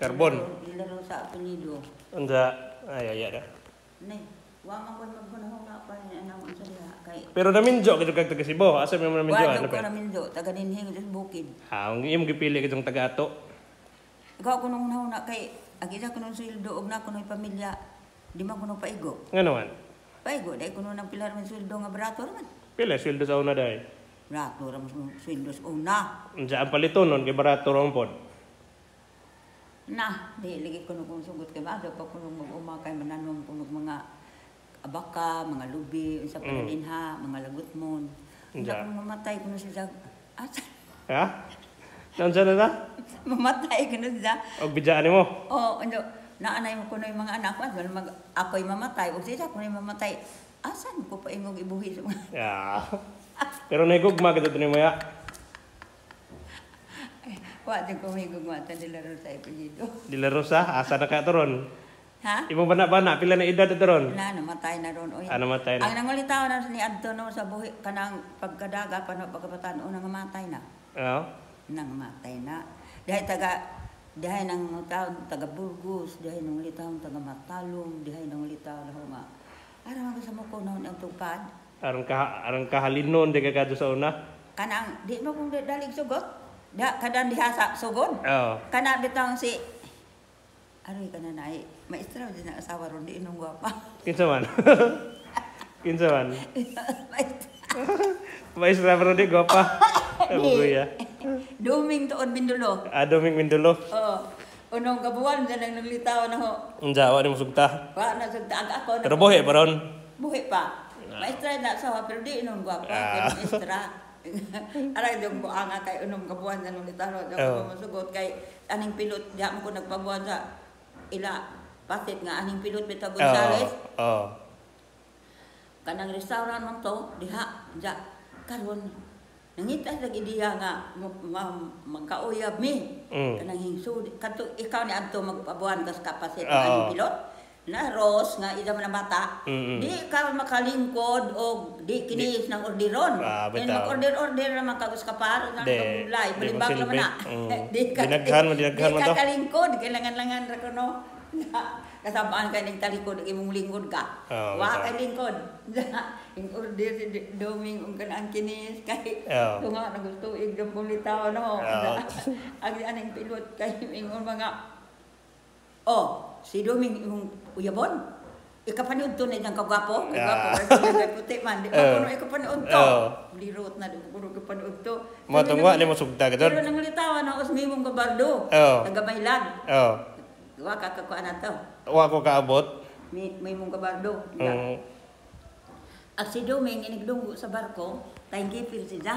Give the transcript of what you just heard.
Carbon. Dila Rosa apelyido. Unsa ay ay ay. Ne, wa man ko maghunahuna pa ni anang unsa diha kay Pero naminjo gid kag taga Cebu. Asa may mo naminjo Wa ano ko pa? naminjo taga dinhi sa bukid. Ah, ang imong gipili gid taga ato. Ikaw ko nung hunahuna kay ang isa ko nung sweldo og na ko nung pamilya, di man ko nung paigo. Ngano man? Paigo dai ko nung nang pilar man sweldo nga barato ra man. Pila sweldo sa una dai? Barato ra man sweldo sa una. Unsa ang palitonon kay barato ra man pod. Na, di lagi ko nung kung sugot kay maadto pa ko nung mag-uma kay mananom ko nung mga abaka, mga lubi, unsa pa dinha, mga lagutmon. Unsa Unsa? ko mamatay ko nung siya. Asa? Ha? Naunsa na ta? Mamatay ko nung siya. Og bidjaan nimo. Oh, ano, naanay mo ko na yung mga anak ko, ano, mag, ako'y mamatay, o siya ko na mamatay. Asan ko pa ingog ibuhi sa mga Ya. Pero nahigugma gid nimo ya. Wa din ko may gugmata nila ron sa apelyido. Dila Rosa, asa na ka to ron? Ha? Imong bana-bana pila na edad to ron? Na, namatay na ron. Oy. Ah, namatay na. Ang nangulitaw na ni Adto no, sa buhi, kanang pagkadaga, pa no, pagkabataan, unang namatay na. Oo. Nang matay na. Dahil taga, dahil nang taon taga Burgos, dahil nang ulitaw taga Matalom, dahil nang ulitaw na nga. Aram ang sa mo ko noon ang tupad. Aron kahalinon di ka kadto sa una. Kanang di mo kung dalig sugot. Da kadan diha sa sugod. Oo. Kana bitang si Aroy kana na ay maestra din ang asawa ron di inong gwapa. Kinsa man? Kinsa man? Maestra. Maestra pero di gwapa. Ay, ya. Duming tuon Bindulo. Ah, Doming Mindulo. Oo. Unong kabuan sa nang naglitaw na ho. Unsa wa ni mo sugta. Wa na sugta ang ako na. Pero buhi pa ron. Buhi pa. Maestra na asawa pero di inong gwapa. Ah. Pero maestra. Aray yung buanga kay unong kabuan sa nang litaw na Oo. ko masugot kay aning pilot di mo ko nagpabuan sa ila pasit nga aning pilot bitaw Gonzales. Oo. Kanang restaurant man to diha ja karon nangita sa gidiya nga magkauyab mi kanang hingsud kadto ikaw ni adto magpabuan kas kapasit Oo. aning pilot na Rose nga ida man ang bata di ka makalingkod og di kinis ng orderon. Ah, Kaya bitaw. mag-order-order naman kagos kapar nang Di, kabulay di balibag mo naman na silbi. di ka Dinaghan mo, dinaghan di mo ka to. kalingkod kailangan langan ra kuno kasabaan kay ning talikod imong lingkod ka. Oo, Wa bitaw. kay lingkod. Ing order si Doming ug kanang kinis kay Oo. tunga na gusto igdom pulitaw no. Oo. Ang aning pilot kay ingon mga oh, si Doming imong uyabon. Ikapaniud to na iyang kagwapo, kagwapo kay puti man, di ba Oo. kuno ikapaniud to. Oo. Lirot na di ba kuno ikapaniud to. Mo tungwa ni mo sugta gid. Pero nangulitaw na os mimong kabardo. Oo. Taga Maylag. Oo. Wa ka kakuan na to. Wa ko kaabot. May mong kabardo. Ang si Doming inigdunggo sa barko, tayong gipil siya.